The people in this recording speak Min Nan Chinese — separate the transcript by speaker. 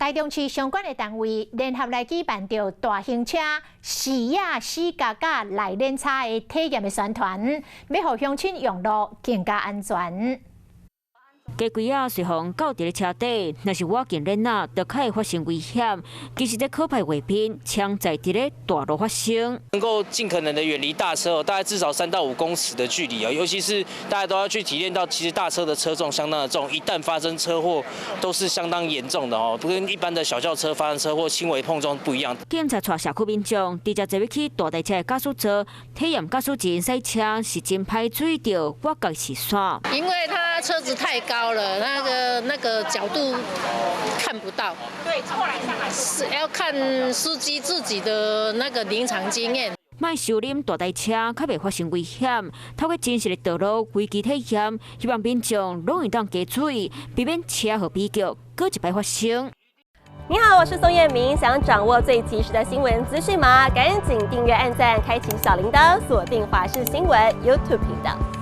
Speaker 1: 台中市相關的單位聯合來舉辦著大型車視野死角佮內輪差的體驗的宣傳，欲予鄉親用路更加安全。
Speaker 2: 雞胿仔隨風到佇咧車底，若是倚近輪仔，就較會發生危險。其實這可怕畫面，常在佇咧大路發生。
Speaker 3: 能夠盡可能的遠離大車，大概至少3到5公尺的距離哦。尤其是大家都要去體驗到，其實大車的車重相當的重，一旦發生車禍，都是相當嚴重的哦，不跟一般的小轎車發生車禍輕微碰撞不一樣。
Speaker 2: 警察帶社區民眾直接坐入去大台車的駕駛座，體驗駕駛人駛車是真歹注意著倚角視線。
Speaker 4: 因為他車子太高了，那個角度看不到。
Speaker 1: 對，後來上來
Speaker 4: 是要看司機自己的那個臨場經驗。
Speaker 2: 莫收啉大台車，較袂發生危險。透過真實的道路危機體驗，希望民眾攏會當加注意，避免車禍悲劇閣一擺發生。
Speaker 5: 你好，我是宋燕明。想掌握最及時的新聞資訊嗎？趕緊訂閱、按讚、開啟小鈴鐺，鎖定華視新聞 YouTube 頻道。